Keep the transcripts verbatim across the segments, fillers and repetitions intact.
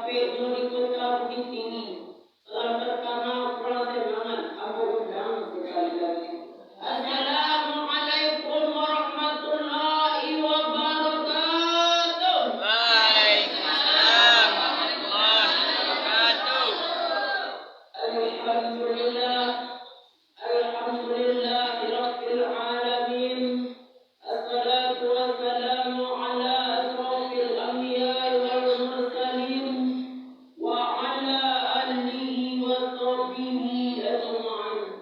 Di kota Bukittinggi, salam pertama, kurang semangat, ambo undang sekali lagi. Assalamualaikum warahmatullahi wabarakatuh. Waalaikumsalam warahmatullahi wabarakatuh. Alhamdulillah. Alhamdulillahirabbil alamin. Assalatu wassalamu ala asyrafil anbiya'i wal mursalin, wa ala alihi wa sahbihi ajma'in.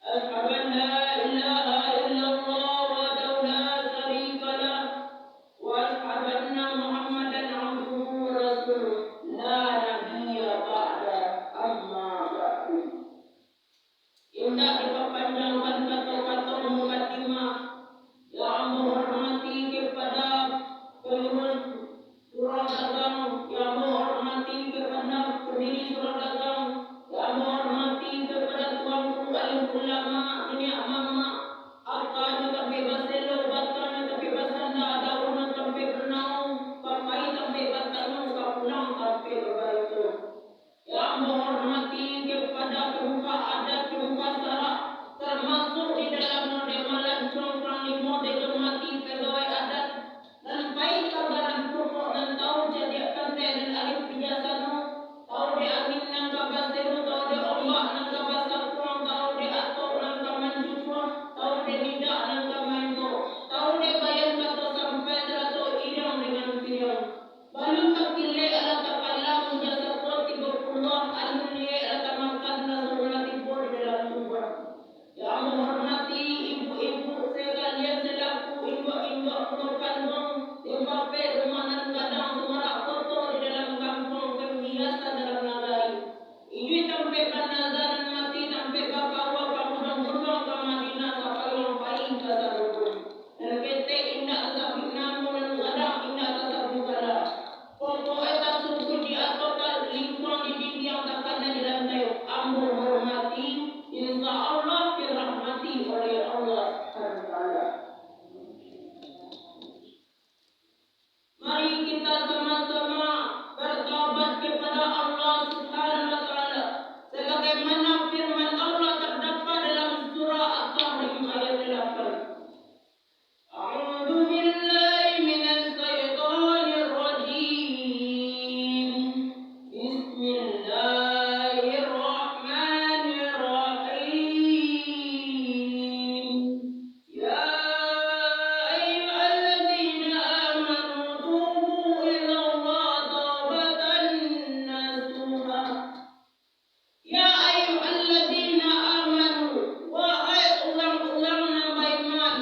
Asyhadu an la ilaha illallah wahdahu la syarika lah, wa asyhadu anna Muhammadan abduhu wa rasuluh, la nabiyya ba'dah, amma ba'du. Indak dipapanjangkan kato-kato mukadimah, yang ambo hormati kepada pengurus Surau Dagang, yang ambo hormati kepada pendiri Surau Dagang, yang ambo hormati kepada tuanku alim ulama, niniak mamak, akanyo tampek baselo, batannyo tampek basanda, daunnyo tampek banaun, ka pai tampek batanyo, ka pulang tampek babaito. Yang ambo hormati kepada pemuka adat, pemuka syarak, termasuk di dalamnyo dek malancuang panglimo, dek hormati pegawai adat, nan pai ka barang pokok, nan tahu cadiak pandai, nan alif bijaksano, tahu dek angin nan ka baseru, tahu dek ombak nan ka basakuang, tahu dek atok nan ka mancucuah, tahu dek lidak nan ka maengkok, tahu dek bayan kato sampai sarato iriang dengan piriang. Balun takilek alah takalam, uja sakuat tigo puluah, alun liek alah tamakan, raso lah tibo di dalam tubuah. Yang ambo hormati ibu-ibu sekalian selaku induak-induak mudo kanduang, dek bapek rumah nan gadang, sumarak koto di dalam kampuang, penghiasan dalam nagari. Iduik tampek banazar, nan mati tampek bakaua, ka bunuang-bunuang ka Madinah, sapayuang pai ka Salubun. Nan ketek indak tasabuik namo, nan gadang indak tasabuik gala. Pokok e tasubuik di ateh, talingkuang di dindiang, takana di lantai. Ambo hormati, insya Allah dirahmati oleh Allah Subhanahu wa Taala. Mari kita sama-sama bertaubat kepada Allah Subhanahu wa Taala, sebagaimana firman Allah terdapat dalam surah At-Tahrim ayat delapan. A'udzu billahi minasy syaithanir rajim. Bismillahirrahmanirrahim. Ya ayyuhalladzina amanu tubu ilallahi taubatan nasuha. Ya ayyuhalladzina amanu, wahai urang-urang nan baiman,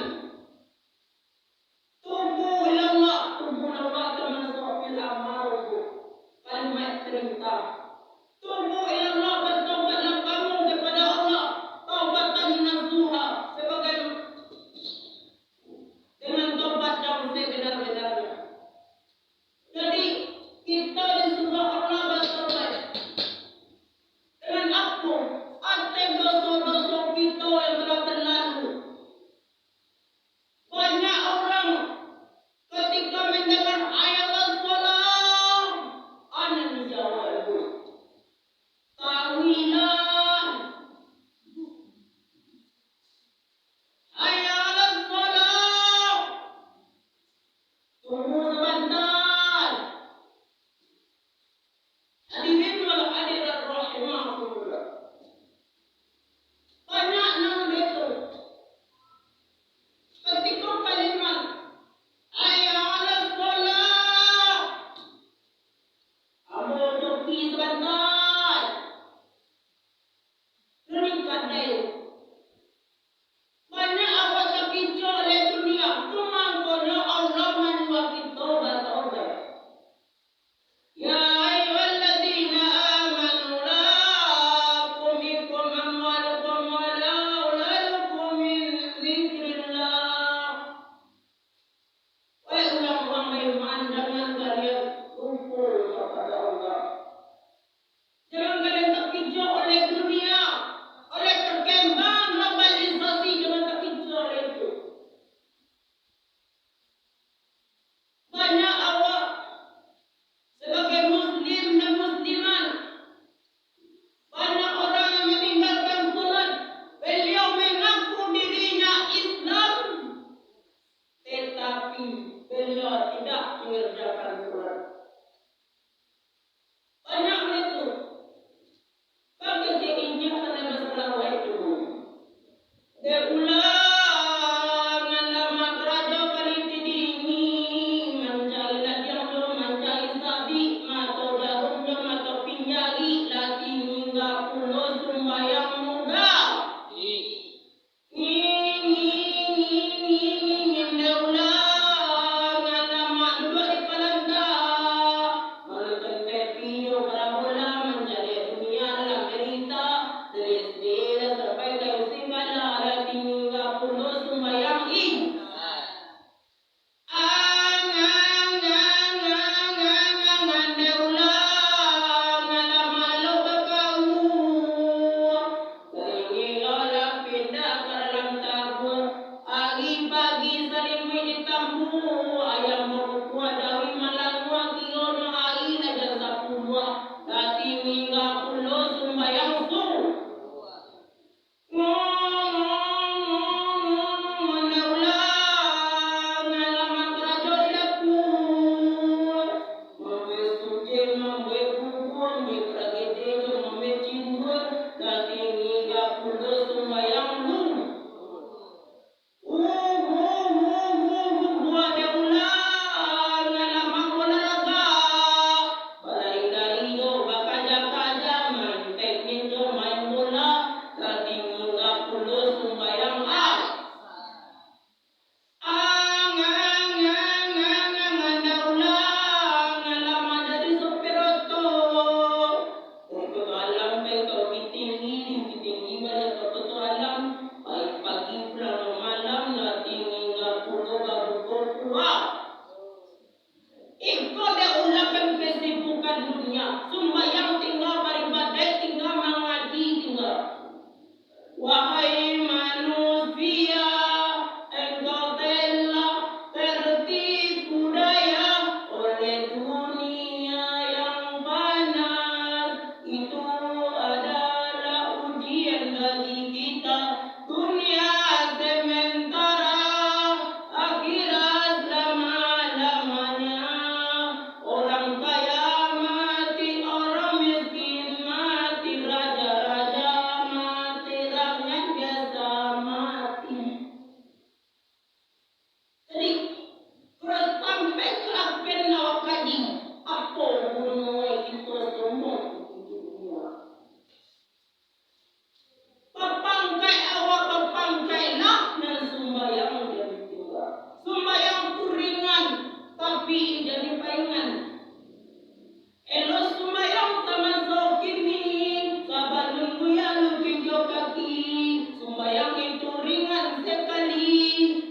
tubu ilallah, tubu ilallah tamasuak fi'il amar tu, kalimat perintah. Tubu ilallah, bertobatlah kamu kepada Allah, taubatan nasuha, sebagai, dengan tobat yang sebenar-benarnya. Jadi, kita disuruh Allah bertobat. Dengan apa? Ateh doso-doso kita yang telah berlalu. Banyak orang ketika mendengar hayya alas shalah, anak dijawab, "Tawilah. Hayya alas shalah. Tunggu sebentar." Hadirin wal hadirat rahimakumullah. Banyak nan begitu. Ketika kalimat, "Hayya alas shalah." Ambo cuti sebentar. Luni kadai. Banyak awak takicuah oleh dunia, tu mangkonyo Allah manyuruah kito bataubat. mengerjakan Quran. Banyak itu. Kan kecek inyo pandai basalawat tu. Dek ulang alamak karajo kaliti dingin, mancari ladiang jo mancari sabik, mato jarum jo mato pinjari, lah tingga pulo sumbayang mudah. Nging, nging, nging, nging, nging, nging, dek ulang alamak duduak di palanta. Manonton T V jo parabola, mancaliak dunia dalam barita. Dari S D lah sampai ka S M A lah, lah tingga pulo sumbayang Isya. Ang, ang, ang, ang, ang, ang, ang, dek ulang alamak lo bakaua. Saringek lo lah pindah ka dalam tabua. Ari pagi salimuik ditambuah, ayam bakukuak, jawi malanguak, kironyo ari lah jam sapuluah. Lah tingga pulo sumbayang Subuah. Ngong, ngong, ngong, ngong, mandaulang, alamak karajo di dapua. Mambuek sucen, mambuek bubua, mambuek paragede jo mambuek cindua, lah tingga pulo sumbayang Subuah. Uhuh, uhuh, uhuh, uhuh, daulang, alamak olahraga. Balari-lari jo bakaja-kaja, main teknik jo main bola, lah tingga pulo sumbayang Asar. Ang, ang, ang, ang, ang, daulang, alamak jadi sopir oto. Dari Koto Alam pai ka Bukittinggi, di Bukittinggi baliak ka Koto Alam, pagi-pagi pulang malam, lah tingga pulo babuko puasa. Iko dek ulang kesibukan dunia, sumbayang tingga, baribadaik tingga, mangaji tingga. Wahai manusia, engkau telah tertipu daya oleh dunia yang panas. Itu adalah ujian bagi kita. Dunia sementara, akhirat selama-lamanya. Orang kaya mati, orang miskin mati, raja-raja mati, rakyat biasa mati. Jadi, kalau sampai ka apen awak kaji, apo guno kito sombong di dunia? Bapangkek awak, bapangkek lah, nan sumbayang jan ditingga. Sumbayang tu ringan, tapi jan dipaingan. Elok sumbayang samaso kini, sabalun buya lucu jo kaki. Sumbayang itu ringan sakali,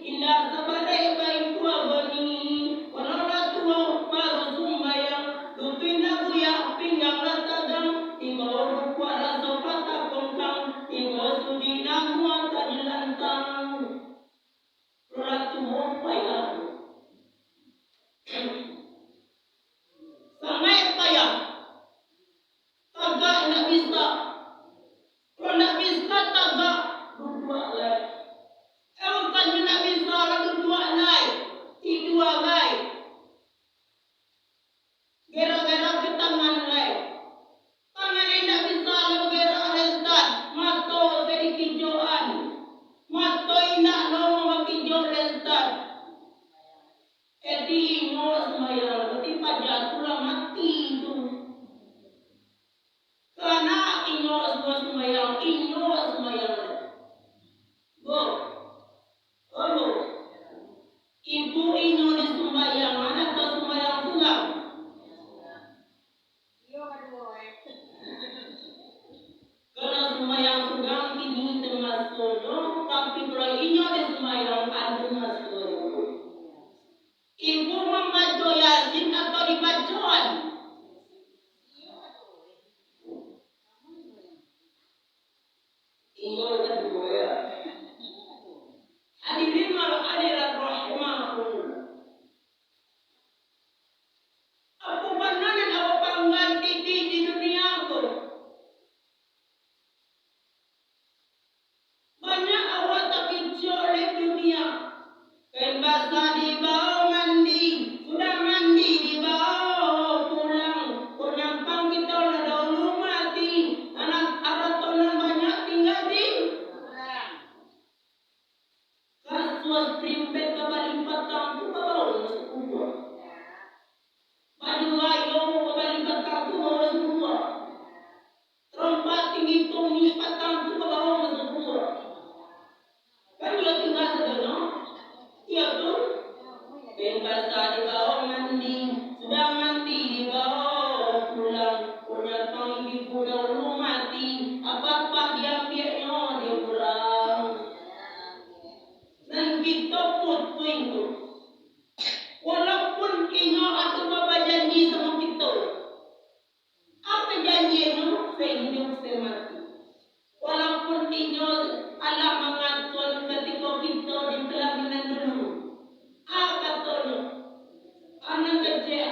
indak sabarek baitu abani. Kalau lah tuo baru sumbayang, lutuik lah buya, pinggang lah tagang, tibo rukuak raso patah kongkang, tibo sujud namuah tajilantang. Kalau lah tuo payah.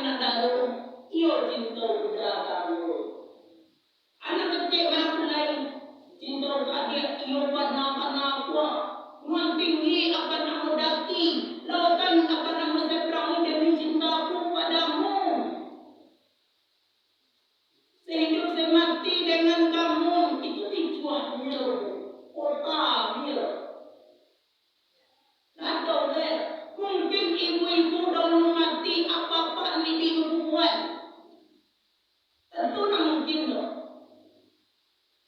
Nan dalam, iyo cinto udah kamu. Anak kecil mana pulai, cinto ka adiak iyo bana-bana kuat. Nan tinggi akan ambo daki, lautan akan ambo sabrangi demi cintaku padamu. Sehidup semati dengan kamu, itu icuahnyo, kotanyo. Lah tahu deh, mungkin ibu-ibu dahulu mati, apak-apak ni di kuburan. Tantu ndak mungkin doh.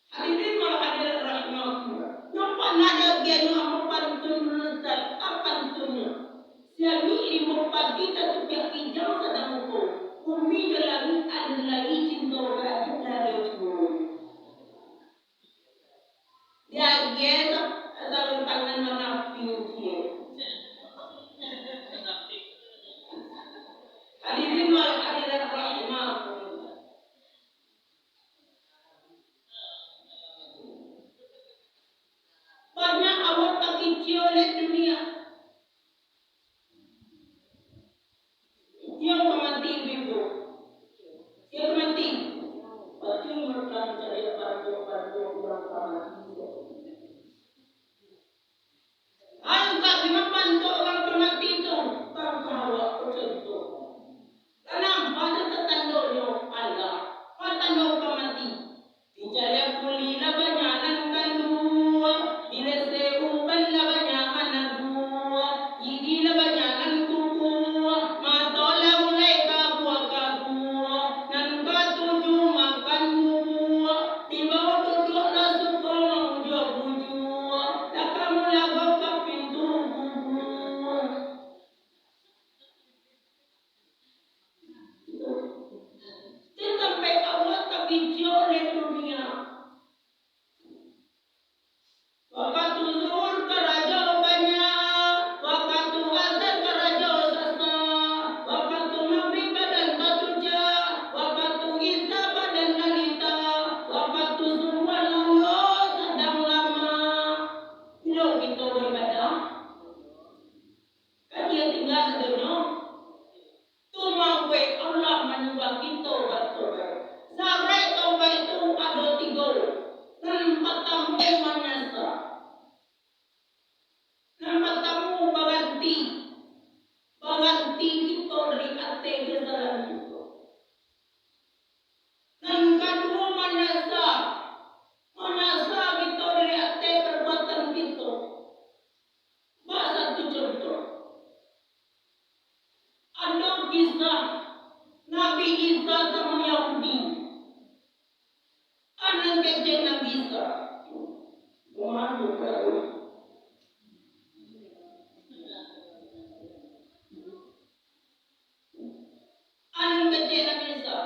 Hadirin wal hadirat rahimakumullah. Nyo panah lagi anu ambo pantun dulu, Ustaz. Apa pantunnyo? Siang ni limo pagi tatukiak kijang sadang uko. Bumi jo langik alun lai cinto rajuik lagi juo. Diagiah sa-, sarung tangan manaping cie. Hadirin wal hadirat rahimakumullah. Banyak awak takicia oleh dunia. Iyo ka mati ibu-ibu. Iyo ka mati. Pasti makan cari bantuak-bantuak urang ka mati. Angkak di mapan tu urang ka mati tu, tangkah awak ko contoh. Lah nampak tu tatandonyo, alah, patando ka mati. Dicaliak kuli lah banyak nan gandua, dilese uban lah banyak nan nagua, gigi lah banyak nan kukua, mato lah mulai kabua-kabua, nan katuju makan bubua, di bawah duduak lah suko mamujua-mujua, lah kamu lago ka pintu kubua. Jan sampai awak takicia oleh dunia. Wakatu zuhur karajo banyak, wakatu asar karajo sasa, wakatu magrib badan bacucak, wakatu isya badan lalita, wakatu subuah lah sadang lamak. Bilo kito baibadah? Kan iyo tingga sadonyo. Tu mangko Allah manyuruah kito batobaik. Saraik tobaik tu ado tigo. Nan partamo manyasa. Nan partamo baranti. Baranti kito dari ateh kesalahan kito. Nan kaduo manyasa. Manyasa kito dari ateh perbuatan kito. Baa satu contoh. Ado kisah Nabi Isa samo Yahudi. Anak kecek Nabi Isa. Anak kecek Nabi Isa.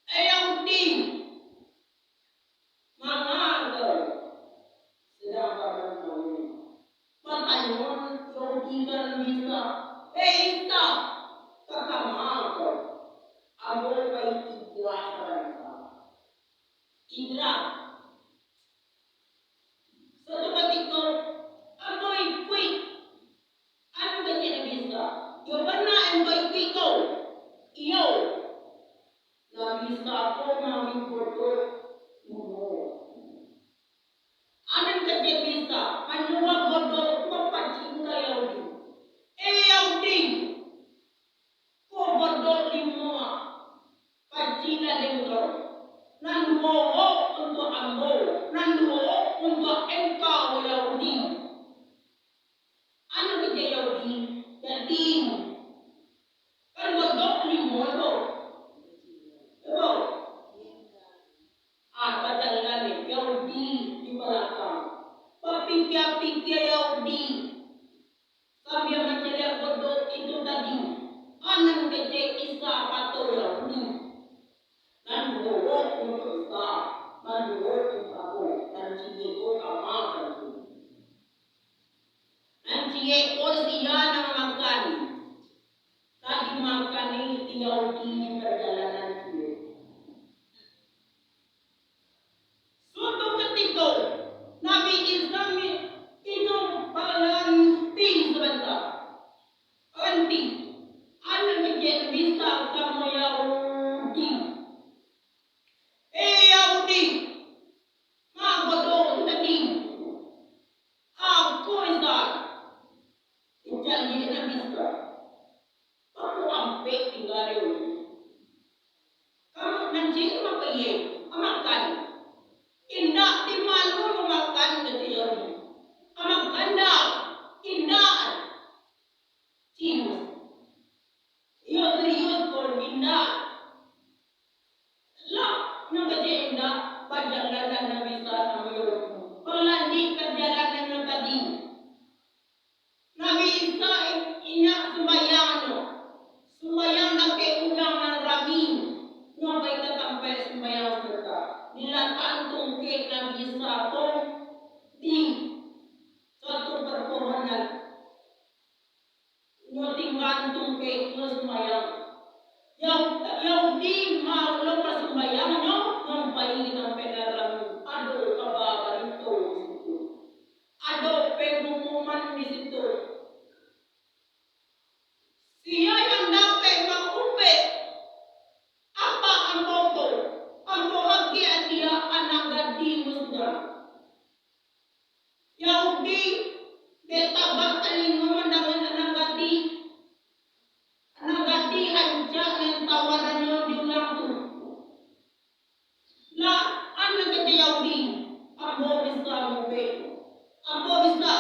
Eh Yahudi, manga kau sadang batanyo? Batanyo Yahudi ka Nabi Isa, "Eh Isa, ka kama kau?" "Ambo pai hijrah," ka Isa. "Hijrah?" Suatu katiko, "Ambo ikuik." Anu kecek Nabi Isa, "Iyo bana ambo ikuik kau?" "Iyo." Nabi Isa ko maambiak godok limo. Anan kecek Nabi Isa manyuruah godok tu bapacik ka Yahudi. "Eh Yahudi, ko godok limo, paciklah dek engkau. Nan duo untuak ambo, nan duo untuak engkau Yahudi." Anu kecek Yahudi, jadi, kan godok limo tu. Yo. Ah, bajalan ni, Yahudi di balakang. Bapikia-pikia Yahudi. Sambia mancaliak godok itu tadi. Anan kecek Isa kato Yahudi. Nan duo untuak Isa, nan duo untuak ambo, nan ciek ko kama ka Yahudi. Nan ciek ko sia nan makan. Tadi makan ni di Yahudi di parjalanan ciek. Suatu katiko, Nabi Isa mi-, inyo baranti sabanta. Baranti. Anan kecek Isa samo Yahudi. "Eh, Yahudi, magodo tu tadi. Ako Isa." Dicaliak Nabi Isa. Baku ampek tingga dek Yahudi. Kamu nan ciek tu apo iye? Amakan. Indak, di mano mamakan, kecek Yahudi. Amakan dak? Indak. Cimus. Iyo, serius ko, indak. Lah, nyo kecek indak, bajalanlah Nabi Isa samo Yahudi. Balanjut parjalanannyo tadi. Nabi Isa indak sumbayang nyo. Sumbayang dakek urang nan rami. Nyo pai ka tampek sumbayang sebentar. Dilatakkan tungkek Nabi Isa ko di satu perpohonan. Nyo tinggaan tungkek, nyo sumbayang. Yah-, Yahudi maulo ka sumbayang nyo, nyo pai ka tampek nan rami. Ado kaba barito di situ. Ado pangumuman di situ. Sia yang dapek maumbek apak ambo ko, ambo agiah dia anak gadih musuah. Yahudi, dek tabak talingo mandanga anak gadih. Anak gadih rancak nan tawarannyo di urang tu. Lah, anak gadih Yahudi, ambo bisa maumbek. Ambo bisa.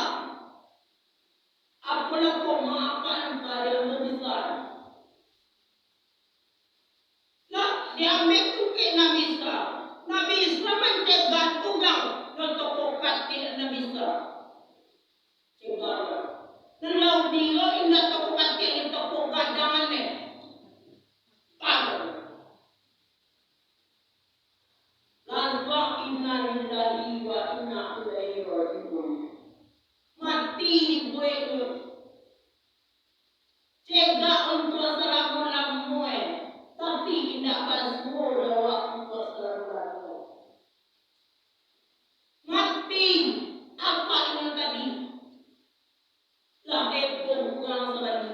Apolah ko maapan ka di ambo bisa. Lah, diambiak tungkek Nabi Isa. Nabi Isa mancegak urang nan tokok katik Nabi Isa. Cegak urang. Nan Yahudi lo indak tokok katik, indak tokok gadang neh. Pam. Lansuang, "Innalillahi wa inna ilaihi raji'un." Mati dibueknyo. Cegak untuak salamo-lamonyo, tapi indak basuo dek awak untuak salamo-lamonyo. Mati apak inyo tadi. Lah heboh urang sabana.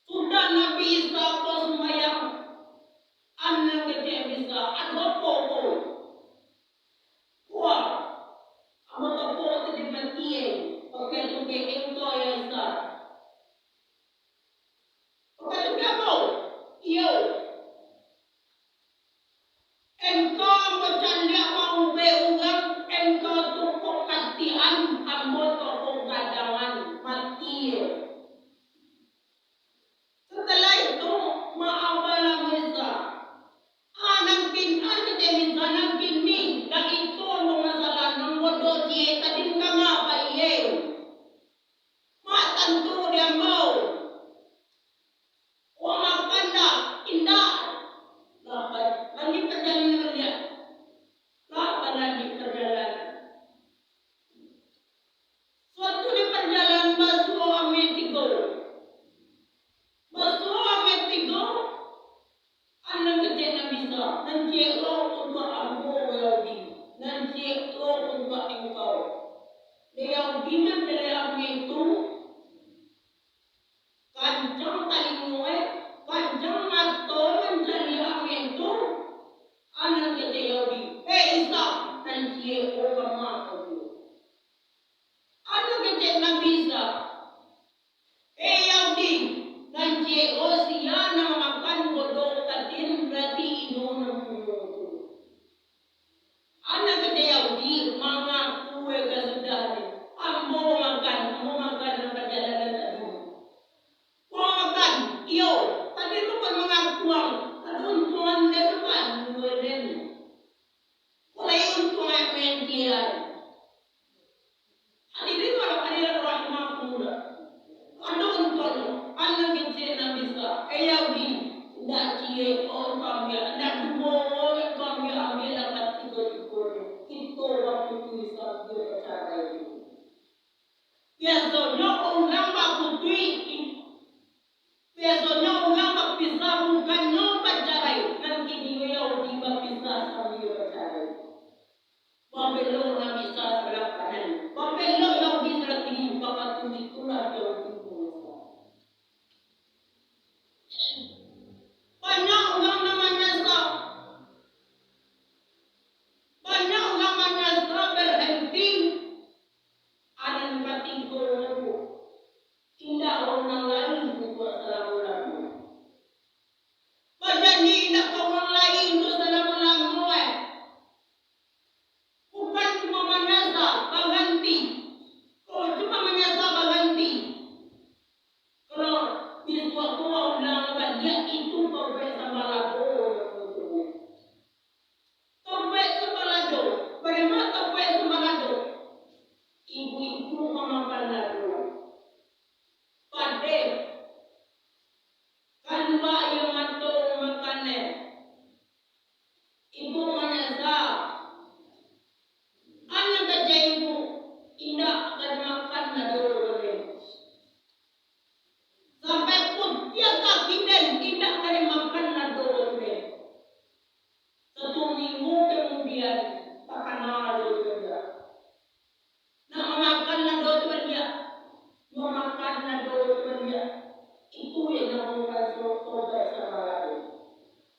Sudah Nabi Isa ko sumbayang, anak gadih Isa, "Ado apo ko?" "Wah, ambo tokok tadi mati, eh. Pakai tungkek engkau, ya Isa." "Pakai tungkek ambo?" "Iyo." "Engkau ambo caliak maumbek urang, engkau tokok katikan, ambo tokok gadangan, mati, eh." Setelah itu, maaf lah Isa. Ah, nan kin-, ah, kecek Isa, nan kini, dak itu ambo masalah, nan bodoh ciek tadi ka ma pai, eh. Mak tantu di ambo. Wak makan dak? Indak. Lah, ba-, lanjut parjalanan baliak. Lah, balanjut parjalanan. Suatu di parjalanan basuo ameh tigo. Basuo ameh tigo, anak kecek Nabi Isa, nan ciek lo untuak ambo Yahudi, nan ciek lo untuak engkau. Dek Yahudi mancaliak ameh tu, kancang talingo, eh, kancang mato mancaliak ameh tu, anak kecek Yahudi, "Eh, Isa, nan ciek lo ka ma ko tu?" Anak kecek Nabi Isa, "Eh, Yahudi, nan ciek lo sia nan makan godong tadin, barati inyo nan punyo tu." Anak kecek Yahudi mangaku, eh, ka sudah ni, "Ambo makan, ambo makan nan parjalanan tadi." "Wak makan?" "Iyo, tadi tu kan mangaku ang, ado untuang den makan, untuang den." Mulai untuang ayat main kiai. Hadirin wa hadirat rahimakumullah. Ado untuangnyo, anak kecek Nabi Isa, eh, Yahudi, indak ciek, oh, kami, indak duo, oh, kami, ambiaklah katigo-tigonyo. Kito baputuih sambia bacarai. Biasonyo urang baputuih, biasonyo urang bapisah bukannyo bacarai, nan kini Yahudi bapisah sambia bacarai. Babelok Nabi Isa sabalah kanan, babelok Yahudi sabalah kiri, bakatu itulah Yahudi. Anak iyo mato makanan. Ibu manyasa. Anak kecil ibu indak ka dimakan lado doh. Sampai kutiak kaki den indak ka dimakan lado doh. Satu minggu kemudian, takana lado tu baliak. Nak mamakan lado tu baliak. Mamakan lado tu baliak. Itu yang dinamokan so-, sobat sabarato.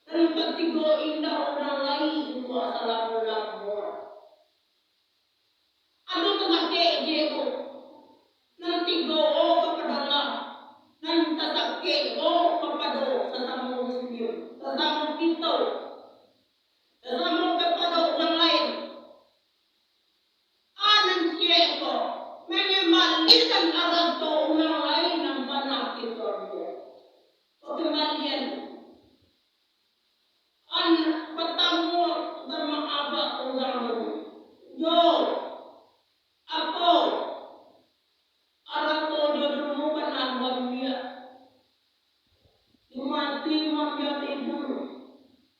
Nan katigo indak urang lain untuak salamo-lamonyo. Ado tasakik je ko. Nan tigo ko kapado Allah. Nan tasakik ko kapado sasamo muslim. Sasamo kito. Sasamo kapado urang lain. A nan ciek ko, manyambaliahkan arato urang lain nan panah kito ambiak. Pakambalian. Anak patamo, mintak maaf urang tu. Jo, apo? Arato jo dulu panah baambiak. Mati maambiak tibo.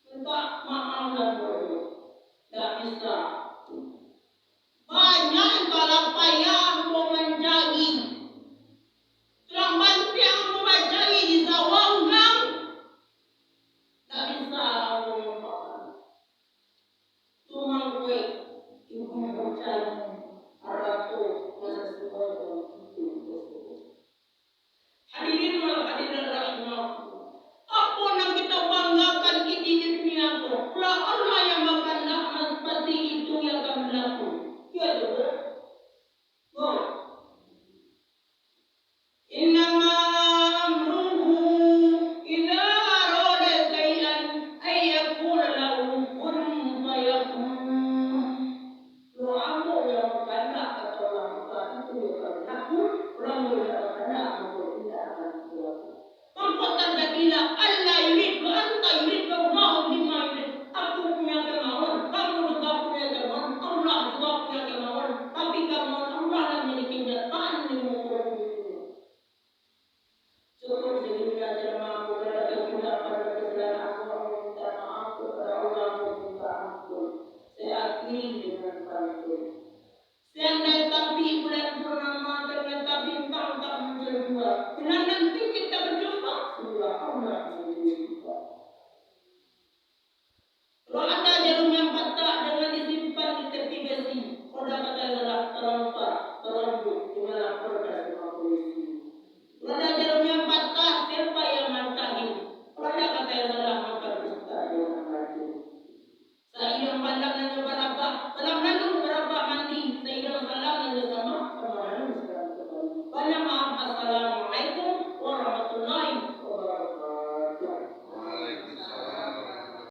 Mintak maaf lah, bro.